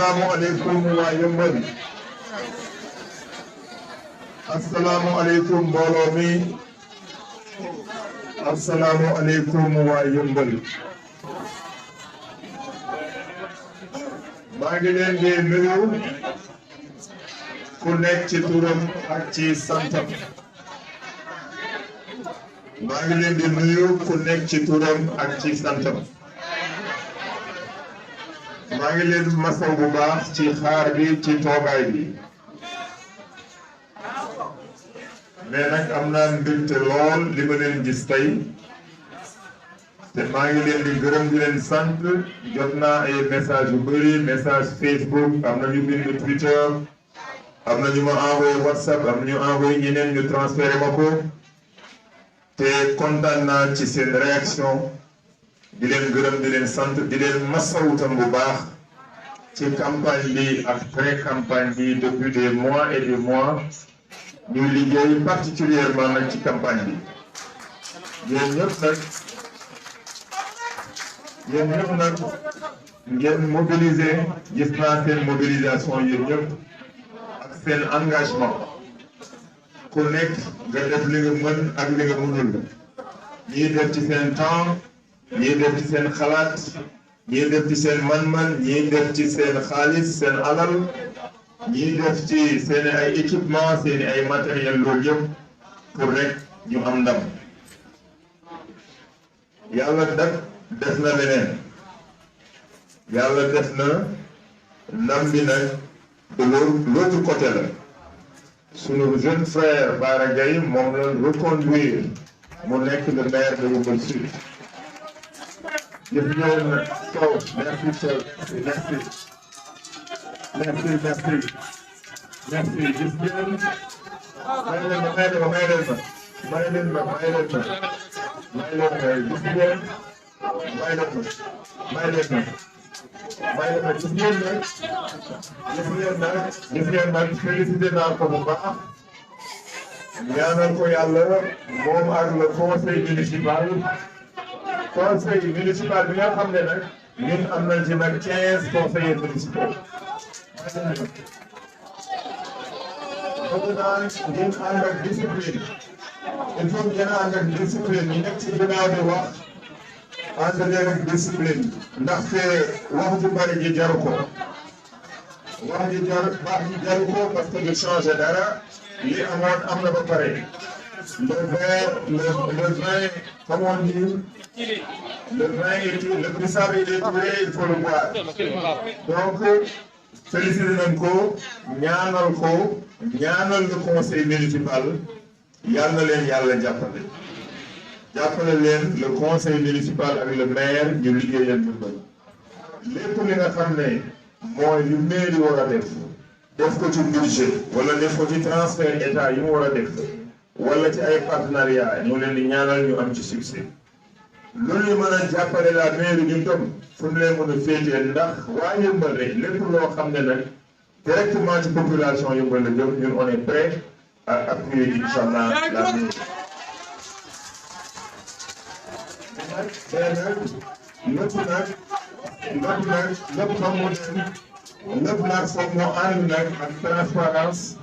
Assalamu alaikum wa Yeumbeul. Assalamu alaikum mbooloo mi. Assalamu alaikum wa Yeumbeul. maa ngi leen di nuyu ku nekk ci turam ak ci santam. maa ngi leen di nuyu ku nekk ci turam ak ci santam. maa ngi leen masaw bu baax ci xaar bi ci toogaay bi. mais nag am naa mbégte lool li ma leen gis tey. te maa ngi leen di gërëm di leen sant jot naa ay message yu bëri message Facebook am na ñu bind Twitter am na ñu ma envoyé WhatsApp am na ñu envoyé ñeneen ñu transféré ma ko te kontaan naa ci seen réaction di leen gërëm di leen sant di leen masawutam bu baax ci campagne bi ak pré campagne bi depuis des mois et des mois ñu liggéey particulièrement nag ci campagne bi yéen ñëpp nag ngeen mobiliser gis naa seen mobilisation yéen ñëpp ak seen engagement ku nekk nga def li nga mën ak li nga mënul ñii def ci seen temps ñii def ci seen xalaat ñii def ci seen man-man ñii def ci seen xaalis seen alal ñii def ci seen ay équipement seen ay matériel loolu yëpp pour rek ñu am ndam yàlla nag def na leneen yàlla def na ndam bi nag de l'autre côté la sunu jeune frère Bara Gaye moom la reconduire mu nekk le maire de Yeumbeul Sud. jëf ñëw na kaw merci Cheikh merci gis ngeen may leen ma gis ngeen nag félicité naa ko bu baax ñaanal ko yàlla moom ak le conseil municipal bi nga xam ne nag ñun am nañ ci nag 15 conseillers municipaux. bëgg naa ngeen ànd ak discipline il faut ngeen ànd ak discipline ñu nekk ci ginnaaw di wax ànd leen ak discipline ndaxte wax ju bari ji jaru ko wax ji jaru ko parce que du changer dara li amoon am na ba pare le vin comme on dit le vin est le bissap il est touré il faut le boire donc félicité nañ ko ñaanal le conseil municipal yal na leen yàlla jàppale leen le conseil municipal ak le maire ñu liggéeyal ñu bëri lépp li nga xam ne mooy lu mairie war a def ko ci budget wala def ko ci transfert état yi mu war a def wala ci ay partenariat ñu leen di ñaanal ñu am ci succès loolu ñu mën a jàppale la mairie ñu tam fu ñu leen mën a féetee ndax waa Yeumbeul rek lépp loo xam ne nag directement ci population Yeumbeul la jëm ñun on est prêt à appuyer inchallah la mairie. lépp nag foog moo ànd nag ak transparence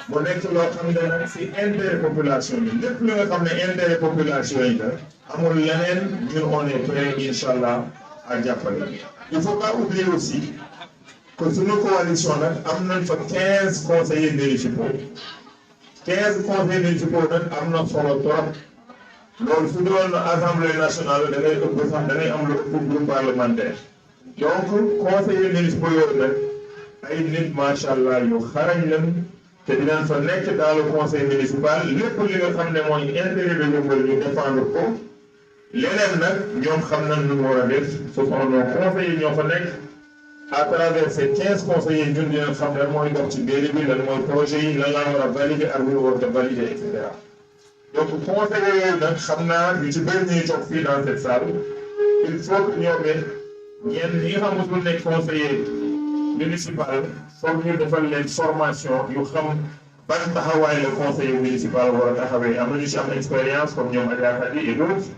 mu nekk loo xam ne nag si intérêt population bi lépp li nga xam ne intérêt population yi la amul leneen ñun on est prêt inchallah à jàppale. Il faut pas oublier aussi que suñu coalition nag am nañ fa 15 conseillers municipaux 15 conseillers municipaux nag am na solo trop. loolu su doon assemblée nationale da ngay ëpp sax da ngay am lu ëpp groupe parlementaire donc conseillers municipaux yooyu nag ay nit macha allah yu xarañ leen te dinañ fa nekk dans le conseil municipal lépp li nga xam ne mooy intérêt de Yeumbeul ñu défendre ko leneen nag ñoom xam nañ lu mu war a def ce sont nos conseillers ñoo fa nekk à travers ces 15 conseillers ñun dinañ xam lan mooy dox ci mairie bi lan mooy projet yi lan laa war a valider ak lu war a valider et cetera. donc conseillers yooyu nag xam naa ñu ci bëri ñuy toog fii dans cette salle il faut que ñoom it ñenn ñi nga xamatul nekk conseiller municipal foog ñu defal leen formation yu xam ban taxawaay la conseiller municipal war a taxawee am na ñu ci am expérience comme ñoom Adja Khady et d'autres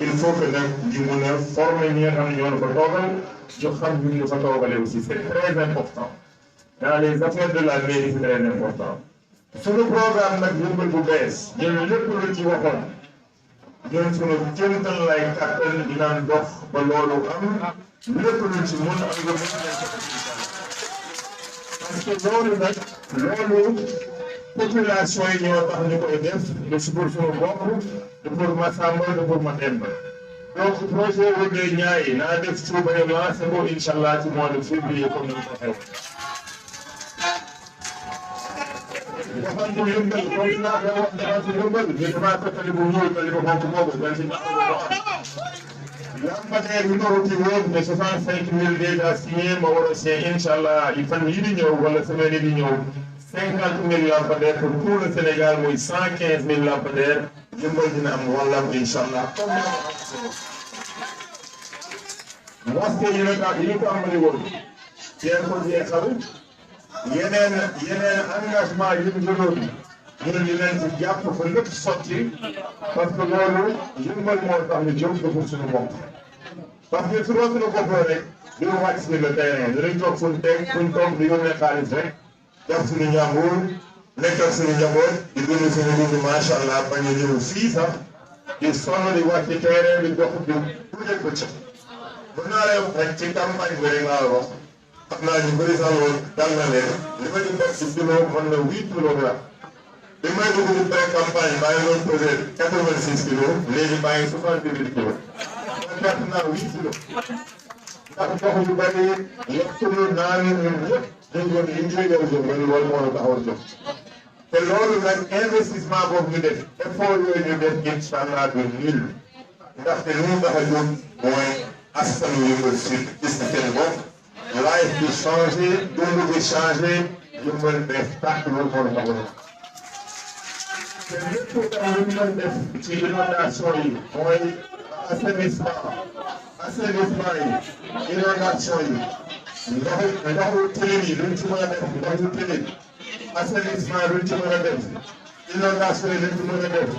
il faut que nag ñu mun a former ñi nga xam ne ñoo la ko toogal ñu xam ñu ñu fa toogale aussi c'est très important dans les affaires de la mairie c'est très important suñu programme nag Yeumbeul bu bees ñun lépp lu ci waxoon ñun suñu kéemtal lay kàttan dinaan dox ba loolu am lépp lu ci mun am nga mën nañ ko parce que loolu nag loolu population yi ñoo tax ñu koy def de si pour suñu bopp de pour Massamba de pour Mademba donc projet wu de ñaay naa def suuba yo lancé ko incha allah ci mois de février comme ni ko xew waxantu Yeumbeul comme naa ko wax dama ci Yeumbeul mais damaa ko tali bu ñuul tali bu xonk boobu dañ ci lampadaire yi ma wuti woon ne 65 000 déjà signé ma war a signé incha allah yi fan yi di ñëw wala semaine yi di ñëw 50 000 lampadaires pour tout le Sénégal muy 115 000 lampadaires Yeumbeul dina am wàllam incha allah. mosquée yi ñu ko amali woon teel ko jeexal yeneen engagement yi ñu jëloon ñun ñu leen ci jàpp fa lépp sotti parce que loolu Yeumbeul moo tax ñu jóg ko pour suñu bopp. parce que su doon suñu bopp rek du ñu wàcc sur le terrain dinañ toog fuñ toog di yónnee xaalis rek def suñu njàmbur nekkal suñu njaboot di dund suñu dund macha allah bañ a ñëw fii sax di sonn di wàcc terrain di dox di guddeeg bëccëg. mën naa lay wax rek ci campagne bi rek laa la wax xam naa ñu bëri sax loolu dal na leen li ma di def si kilo mën na 8 kilogrammes. bi may dugg di pré campagne baa ngi doon pesé 86 kilos léegi baa ngi 78 kilos. man perte naa 8 kilos. ndax ndox yu bëri yëpp suñu naan ñun ñëpp dañu doon liggéey yow Yeumbeul loolu moo la taxawoon jóg. te loolu nag investissement boobu ñu def effort yooyu ñu def incha allah du nul. ndaxte li mu tax a jóg mooy askanu Yeumbeul Sud gis na seen bopp life bi changé dund bi changé Yeumbeul bees tàkk loolu moo la taxawoon. te lépp lu ñu mën def ci inondation yi mooy assainissement yi inondation yi ndoxu tilim yi luñ ci mën a def ndoxu tilim assainissement luñ ci mën a def inondation yi luñ ci mën a def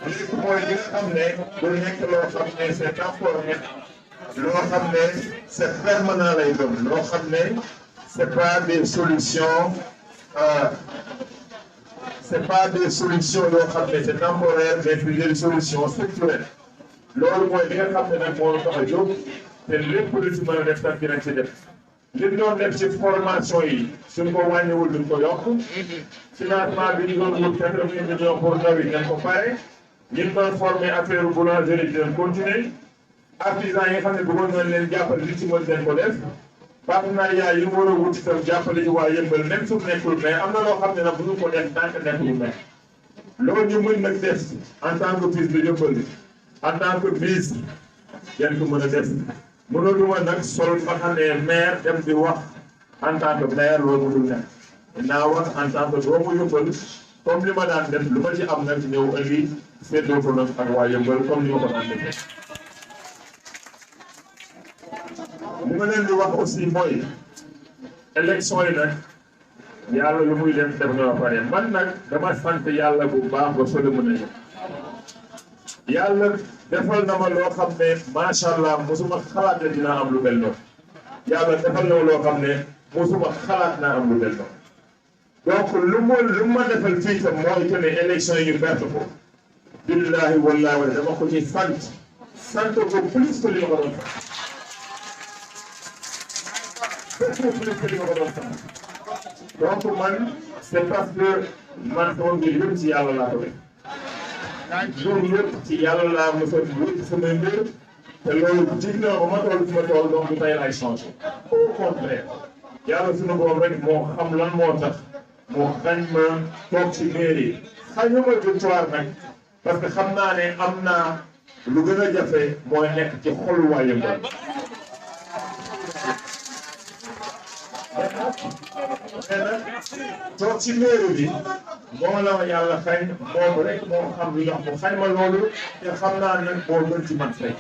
lépp mooy li nga xam ne du nekk loo xam ne c'est temporaire loo xam ne c'est permanent lay doon loo xam ne c'est pas des solutions yoo xam ne c'est temporaire mais des solutions structurelles loolu mooy li nga xam ne nag moo tax a jóg te lépp lu ci mën a def tam dinañ ci def li ñu doon def ci formation yi suñ ko wàññiwul duñ ko yokk financement bi ñu doon wut 80 millions pour ndaw yi dañ ko pare ñu doon formé affaire boulangerie dinañ continuer artisans yi nga xam ne bëggoon nañ leen jàppale li ci mën dañ ko def partenariat yi mu war a wut itam jàppale ci waa Yeumbeul même su nekkul mais am na loo xam ne nag bu ñu ko def tant que nekkul mais loolu ñu mën nag def en tant que fils de Yeumbeul en tant que ministre yan ko mën a def mënuluma nag sol mbaxane maire dem di wax en tant que maire loolu mënul nekk naa wax en tant que doomu Yeumbeul comme li ma daan def lu ma ci am nag ñëw indi seetloo ko nag ak waa Yeumbeul comme ni ma ko daan defee. li ma leen di wax aussi mooy élection yi nag yàlla lu muy def na ba pare man nag dama sant yàlla bu baax ba fële mën a yem yàlla defal na ma loo xam ne macha allah mosuma xalaat ne dinaa am lu mel noonu yàlla defal na ma loo xam ne mosuma xalaat naa am lu mel noonu donc lu ma defal fii tam mooy que ne élection yi ñu perte ko billahi wallahi wala dama ko ci sant ko plus que li ma ko doon donc man c'est parce que man sama mbir yëpp ci yàlla laa ko def jour yëpp ci yàlla laa mos a wut sama mbir te loolu jig na ba ma toll fi ma toll donc du tey laay changé au contraire yàlla suñu borom rek moo xam lan moo tax moo xañ ma toog ci mairie xañuma victoire nag parce que xam naa ne am naa lu gën a jafe mooy nekk ci xolu waa Yeumbeul toog ci mairie bi moo la ma yàlla xañ moom rek moo xam lu tax mu xañ ma loolu te xam naa ne moo gën ci man fay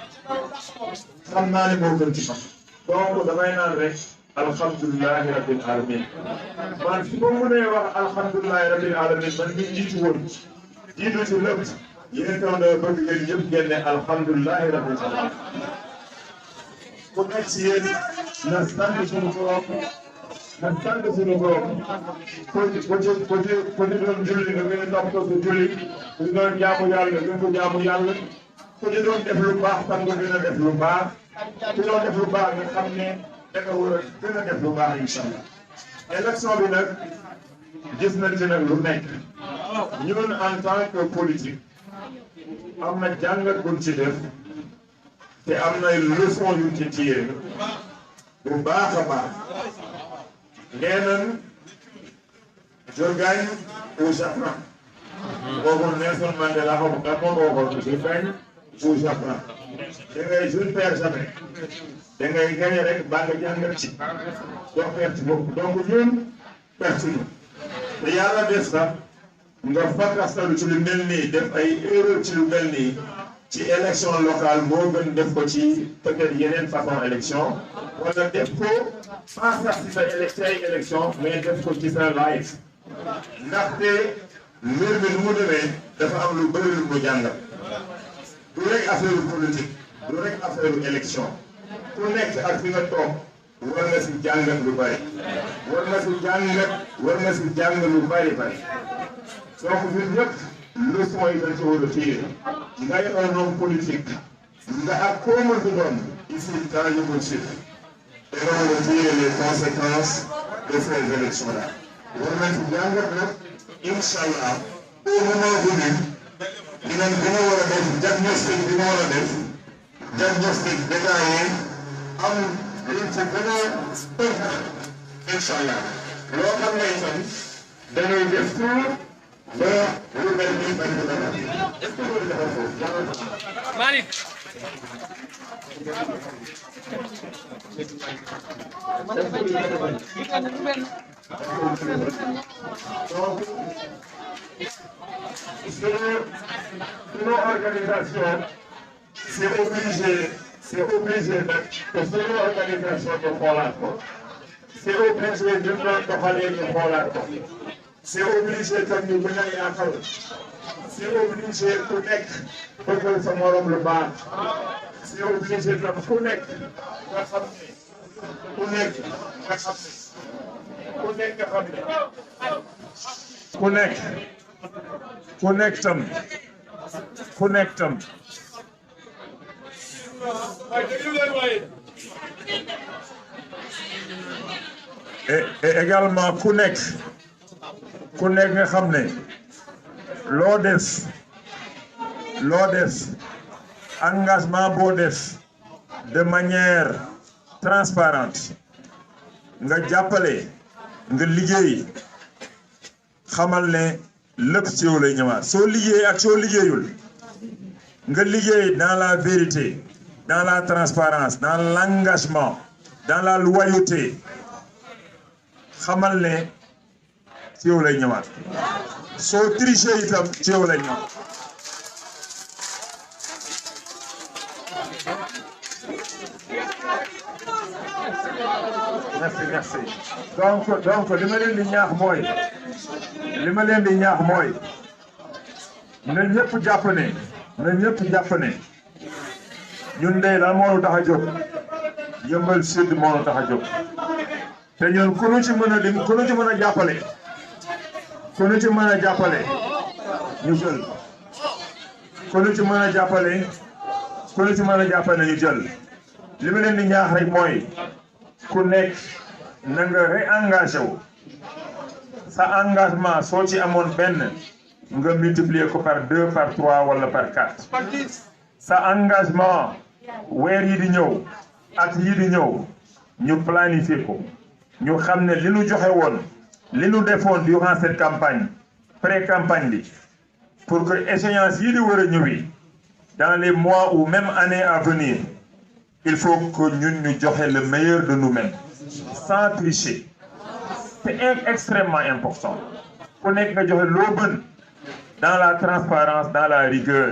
xam naa ne moo gën ci man donc damay naan rek alhamdulilahi rabbil alamin man su ma mënee wax alhamdulilahi rabbil alamin man mi jiitu woon jiitu ci lépp yéen tam da bëgg ngeen ñëpp génne alhamdulilahi rabbil alamin ku nekk ci yéen na sant suñu borom na sant suñu borom ku ci doon julli nga gën a toppatoo sa julli ku ci doon jaamu yàlla gën ko jaamu yàlla ku ci doon def lu baax tam nga gën a def lu baax ku doon def lu baax nga xam ne da nga war a gën a def lu baax incha allah. élection bi nag gis nañ ci nag lu nekk ñun en tant que politique am na jàngat buñ ci def te am na leçon yu ci tiré bu baax a baax. nee nañ je gagne ou j'apprends. boobu Nelson Mandela xam nga moom waxoon je gagne ou j'apprends. da ngay je ne perds jamais. da ngay gagné rek ba nga jàngat ci. doo perte boobu donc ñun perte ñu. te yàlla def sax nga fakkastalu ci lu mel nii def ay erreur ci lu mel nii ci élection locale moo gën def ko ci peut-être yeneen façon élection wala def ko pas sax ci sa élection mais def ko ci sa live ndaxte mbir mi nu mu demee dafa am lu bëri lu mu jàngal du rek affaire politique du rek affaire élection ku nekk ak fi nga toog war nga si jàngat lu bëri war nga si jàng lu bëri donc ñun ñëpp leçon yi dañ ci war a tirer ngay un homme politique nga ak koo mënti doon ici dans Yeumbeul Sud da nga war a tirer les conséquences de ces élections là war nañ ci jàngat nag incha allah au moment venu dinañ gën a war a def diagnostic bi nga war a def diagnostic détaillé am liñ ci gën a tënk incha allah loo xam ne itam dañuy def tout ba lu mel nii bañ ko dara est-ce que loolu dafa foofu Malick donc selon organisation c'est obligé nag que selon organisation ñu xoolaat ko c'est obligé ñu doon doxalee ñu xoolaat ko c'est obligé tam ñu gën a yaatal c'est obligé ku nekk bëggal sa morom lu baax c'est obligé tam ku nekk nga xam ne ku nekk nga xam ne ku nekk tam et également ku nekk nga xam ne loo def engagement boo def de manière transparente nga jàppale nga liggéey xamal ne lépp ci yow lay ñëwaat soo liggéey ak soo liggéeyul nga liggéey dans la vérité dans la transparence dans l'engagement dans la loyauté xamal ne ci yow lay ñëwaat soo tricher itam ci yow lay ñëwaat. merci donc li ma leen di ñaax mooy na ñëpp jàpp ne ñun de lan moo tax a jóg Yeumbeul Sud moo tax a jóg te ñun ku ñu ci mën a jàppale ñu jël ku ñu ci mën a jàppale ñu jël li ma leen di ñaax rek mooy ku nekk na nga réengagé wu sa engagement soo ci amoon benn nga multiplier ko par 2 par 3 wala par 4 sa engagement weer yi di ñëw at yi di ñëw ñu planifier ko ñu xam ne li ñu joxe woon li ñu defoon durant cette campagne pré-campagne bi pour que échéance yi di war a ñëwi dans les mois ou même années à venir il faut que ñun ñu joxe le meilleur de nous-mêmes sans tricher c'est extrêmement important ku nekk nga joxe loo bën dans la transparence dans la rigueur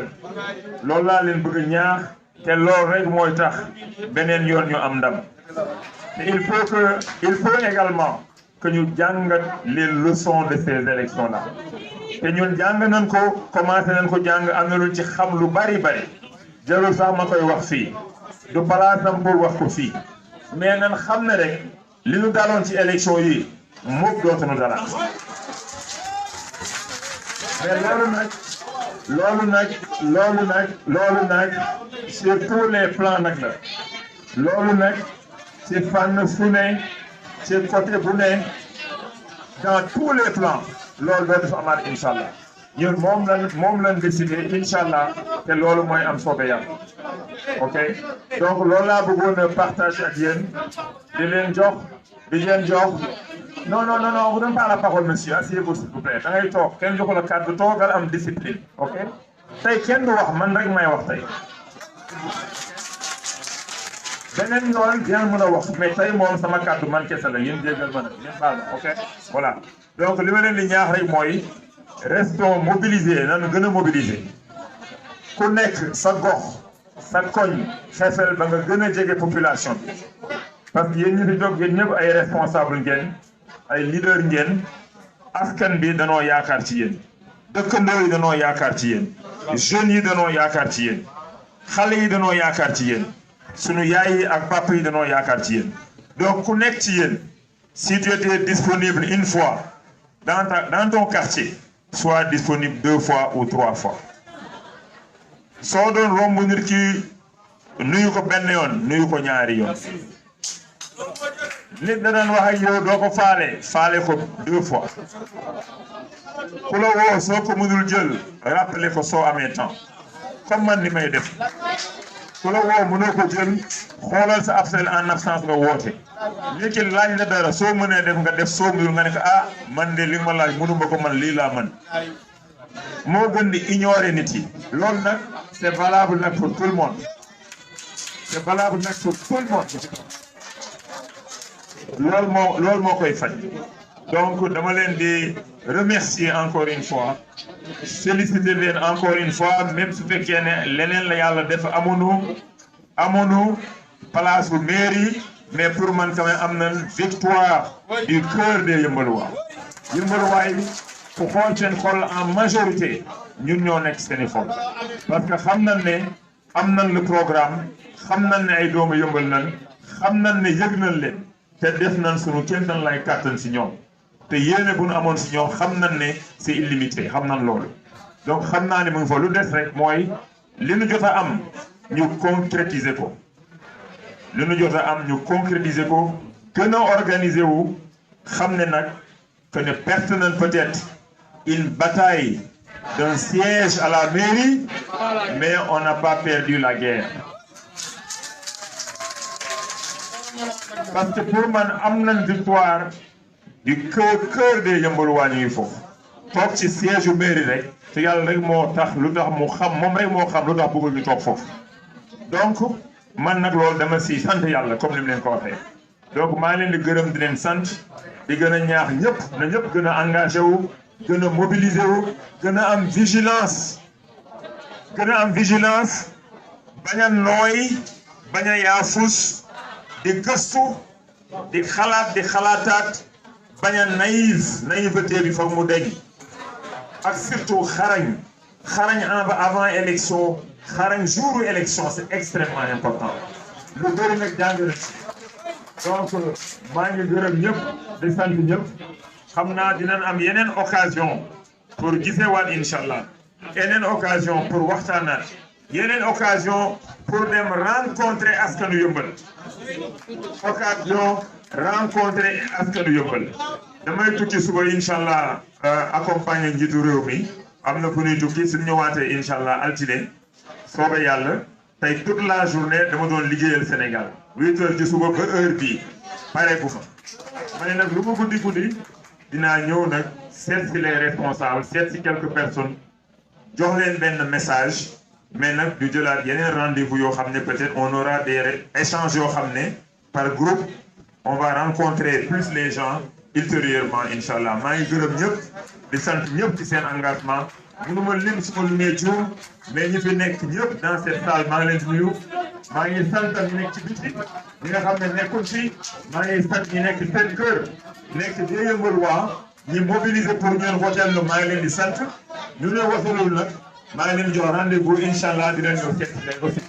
loolu laa leen bëgg a ñaax te loolu rek mooy tax beneen yoon ñu am ndam te il faut également que ñu jàngat les leçons de ces élections là te ñun jàng nañ ko commencé nañ ko jàng am na lu ci xam lu bari jarul sax ma koy wax fii du palaasam pour wax ko fii mais nan xam ne rek li ñu daloon ci élection yi moom dootuñu dara mais loolu nag sur tous les plans nag la loolu nag ci fànn fu ne ci côté bu ne dans tous les plans loolu dootu fa amaat incha allah ñun moom lañ décidé incha allah te loolu mooy am soobee yàlla ok donc loolu laa bëggoon a partager ak yéen di leen jox non vous donne pas la parole monsieur asseyez-vous s'il vous plaît da ngay toog kenn joxu la kàddu toogal am discipline ok tey kenn du wax man rek may wax tey beneen yoon dina mën a wax mais tey moom sama kàddu man kese la yéen jéggal ma nag ngeen baal ma ok voilà donc li ma leen di ñaax rek mooy restons mobilisés nañu gën a mobiliser ku nekk sa gox sa koñ xefel ba nga gën a jege population bi parce que yéen ñi fi jóg yéen ñëpp ay responsable ngeen ay leader ngeen askan bi danoo yaakaar ci yéen dëkkandoo yi danoo yaakaar ci yéen jeunes yi danoo yaakaar ci yéen xale yi danoo yaakaar ci yéen sunu yaay yi ak papa yi danoo yaakaar ci yéen donc ku nekk ci yéen si tu étais disponible une fois dans ton quartier sois disponible 2 fois ou 3 fois soo doon romb nit ki nuyu ko benn yoon nuyu ko ñaari yoon nit da daan wax ak yow doo ko faale ko 2 fois ku la woo soo ko mënul jël rappeler ko soo amee temps comme man ni may def ku la woo mënoo ko jël xoolal sa absent en absence nga woote léegi laaj la dara soo mënee def nga def soo mënul nga ne ko ah man de li ma laaj mënuma ko man lii laa mën moo gën di ignorer nit yi loolu nag c'est valable nag pour tout le monde c'est valable nag pour tout le monde loolu moo koy faj donc dama leen di remercier encore une fois féliciter leen encore une fois même su fekkee ne leneen la yàlla def amuñu place bu mairie mais pour man quand même am na victoire du cœur des Yeumbeuluwaay ku xool seen xol en majorité ñun ñoo nekk seen i xol parce que xam nañ ne am nañ le programme xam nañ ne ay doomu Yeumbeul nañ xam nañ ne yëg nañ leen te def nañ sunu kenn dañ lay kàttan si ñoom te yéene bu nu amoon si ñoom xam nañ ne c'est illimité xam nañ loolu donc xam naa ne mu ngi fa lu des rek mooy li nu jot a am ñu concrétiser ko li nu jot a am ñu concrétiser ko gën a organiser wu xam ne nag que ne perte nañ peut-être une bataille d'un siège à la mairie mais on n'a pas perdu la guerre parce que pour man am nañ victoire du cœur des Yeumbeuluwaay ñuy foofu toog ci siège yu mairie rek te yàlla rek moo tax lu tax mu xam moom rek moo xam lu tax bëggul ñu toog foofu donc man nag loolu dama si sant yàlla comme ni mu leen ko waxee donc maa leen di gërëm di leen sant di gën a ñaax ñëpp na ñëpp gën a engagé wu gën a mobilisé wu gën a am vigilance bañ a nooy bañ a yaafus di gëstu di xalaataat bañ a naïveté bi foog mu deñ ak surtout xarañ avant élection xarañ jour élection c'est extrêmement important lu bëri nag jàng na ci donc maa ngi gërëm ñëpp di sant ñëpp xam naa dinañ am yeneen occasion pour gisewaat incha allah yeneen occasion pour waxtaanaat yeneen occasion pour dem rencontrer askanu Yeumbeul damay tukki suba incha allah accompagner njiitu réew mi am na fu ñuy tukki suñu ñëwaatee incha allah altine soobee yàlla tey toute la journée dama doon liggéeyal Sénégal 8 heures ci suba ba heure bii pare gu fa ma ne nag lu ma guddi dinaa ñëw nag seet si les responsables seet si quelques personnes jox leen benn message mais nag du jëlaat yeneen rendez-vous yoo xam ne peut-être on aura des échanges yoo xam ne par groupe on va rencontrer plus les gens ultérieurement incha allah maa ngi gërëm ñëpp di sant ñëpp ci seen engagement mënuma lim su ma limee juum mais ñi fi nekk ñëpp dans cette salle maa ngi leen di nuyu maa ngi sant ñi nekk ci biti ñi nga xam ne nekkul fi maa ngi sant ñi nekk seen kër nekk ci Yeumbeuluwaay ñi mobiliser pour ñeen wooteel maa ngi leen di sant ñu ne woteelul nag maa ngi leen di jox rendez-vous incha allah di leen ñëw seet aussi